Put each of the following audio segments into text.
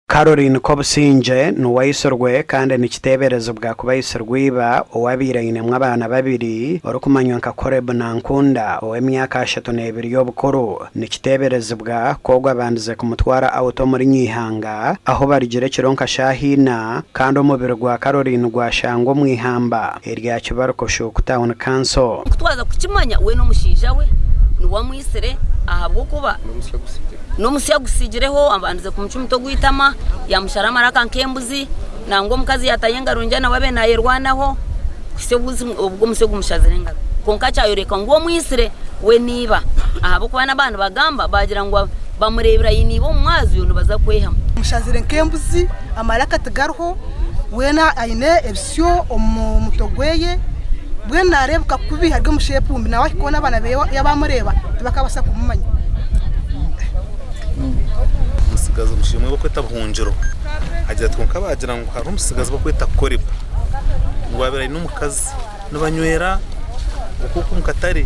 Caroline Kobusingye niwe aitsirwe kandi nikiteeberezibwa kuba aitsirwe iba ou abaire ainemu abaana babiri orikumanywa nka Caleb Nankunda ow'emyaka 32 y'obukuru. Nikiteeberezibwa ku ogwo abandize kumutwara out omuri Nyeihanga ahu barugire ekiro nka shaaha ina kandi omubiri gwa Caroline gwashangwa omu ihamba erya Kibariko Shuuku Town Council. Ku twaza kukimanya we n'omushaija we niwe amwitsire ahabw'okuba n'omusyo agutsigireho abandize kumucumita ogw'eitama yaamushara amaraka nk'embuzi nangwa omukazi yaatayo engaro ngyana nawe abaire naayerwanaho kuhitsya obu omusyo gumushazire engaro. Kwonka kyayoreka ngu omwitsire we n'iba ahabw'okuba n'abaana nibagamba baagira ngu bamureebire aine iba omu mwazyo nibaza kwehamu. Bamushazire nk'embuzi amaraka tigariho weena aine ebisyo omu mutwe gweye mbwenu nareebeka kubi ari omu sheepu mbi nawe ahika n'abaana beye yaaba bamureeba tibakabaasa kumumanya. Omutsigazi omushaija omwe barikweta Buhungiro agira ati kwonka baagira ngu hariho omutsigazi barikweta Korebu ngu abaire aine omukazi nibanywera okwo omu katare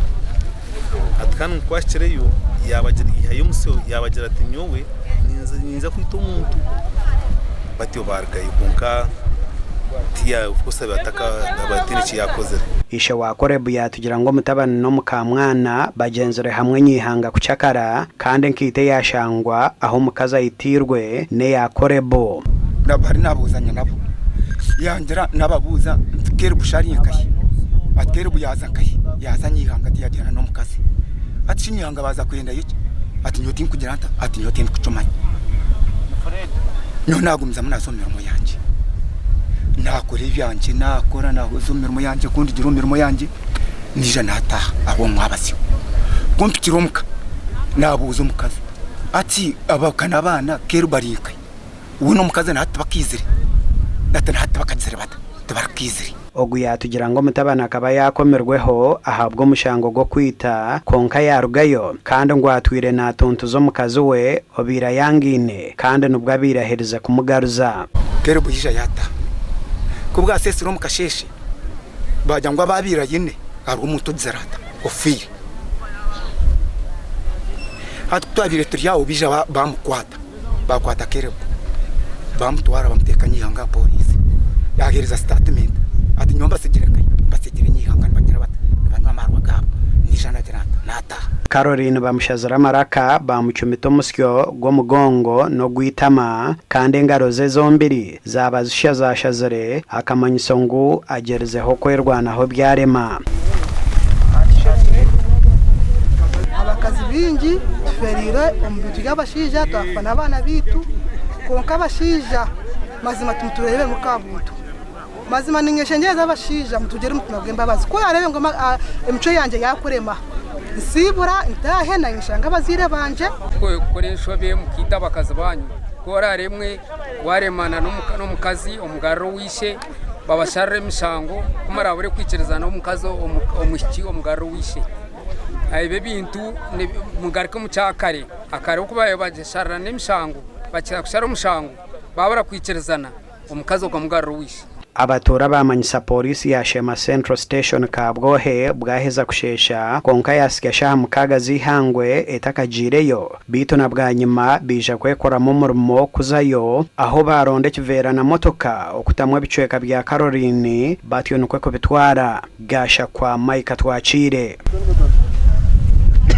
ati kandi ngu ku ahikireyo yaihayo omusyo yaabagira ati nyowe ninza kwita omuntu batyo baarugayo kwonka tihaine eki yaakozire. Ishe wa Korebu yaatugira ngu omutabani n'omukaamwana bagyenzire hamwe nyeihanga kucakara kandi enkaito eyaashangwa ahu omukazi aitiirwe n'eya Korebu. Nabari nabuuzanya nabo, yangira nababuuza nti Kerubu shi ari nkahi? Ati Kerubu yaaza nkahi? Yaaza nyeihanga tiyagyenda n'omukazi. Ati shi nyeihanga baaza kwendayo ki? Ati nyowe tinkugira nta? Ati nyowe tindikukimanya. Nyowe naagumizamu naaza omu mirimo yangye. Naakora ebyangye, naakora naaza omu mirimo yangye, ku ndigira omu mirimo yangye, naija naataaha aho omu mwabazyo. Ku mpikire omuka, naabuuza omukazi ati aba n'abaana Kerubu bari nkahi? We n'omukazi na hati tibakaizire. Ati na hati tibakagizire bata? Tibarakaizire. Ogu yaatugira ngu omutabani akaba yaakomirweho ahabw'omushango gw'okwita kwonka yaarugayo kandi ngu atwire naatuntuza omukazi we obaire ayangaine kandi nibwo abaire aherize kumugaruza. Kerubu yaija yaataha. Ku bwaseesire omu kasheeshe, baagira ngu abaabaire aine hariho omuntu ogizire ata? Ofiire. Hati ku twabaire turi aho baija baamukwata. Baakwata Caleb baamutwara bamuteeka nyihanga aha pooriisi. Yaaheereza sitaatimenti ati, Nyowe mbatsigire nkahi? Mbatsigire nyihanga nibagira bata? Nibanywa amaarwa gaabo. Naija naagira nta? Naataaha. Caroline bamushazire amaraka, baamucumita omusyo gw'omugongo n'ogw'eitama kandi engaro ze zombiri zaaba zishazashazire, akamanyiso ngu agyerizeho kwerwanaho byarema. Abakazi baingi tufeereire omu bintu by'abashaija twafa n'abaana baitu kwonka abashaija mazima timutureebemu ka buntu. Mazima niinyeshengyereza abashaija mutugirire omutima gw'embabazi. Ku orareebe ngu emicwe yangye yaakurema, nsiibura ntaahe naanye nshange abazaire bangye. Kukora enshobe mukaita abakazi baanyu. Ku oraaremwe waaremana n'omukazi omugarure owa ishe, babasharire emishango, ku muraabure kwikirizana omukazi omwishiki omugarure owa ishe. Ebi ebintu mugaruke omu kyakare, akare oku baabaire basharirana emishango, bakira kushara omushango baabura kwikirizana, omukazi okamugarura owa ishe. Abatuura baamanyisa Pooriisi ya Sheema Central Station Kabwohe bwaheza kusheesha kwonka yaatsya shaaha mukaaga z'eihangwe etakagiireyo beitu na bwanyima baija kwekoramu omurimo kuzayo ahu baaronda ekiveera na motoka okutamu ebicweka bya Caroline batyo nikwo kubitwara. Gashakwa Mike Atwakiire.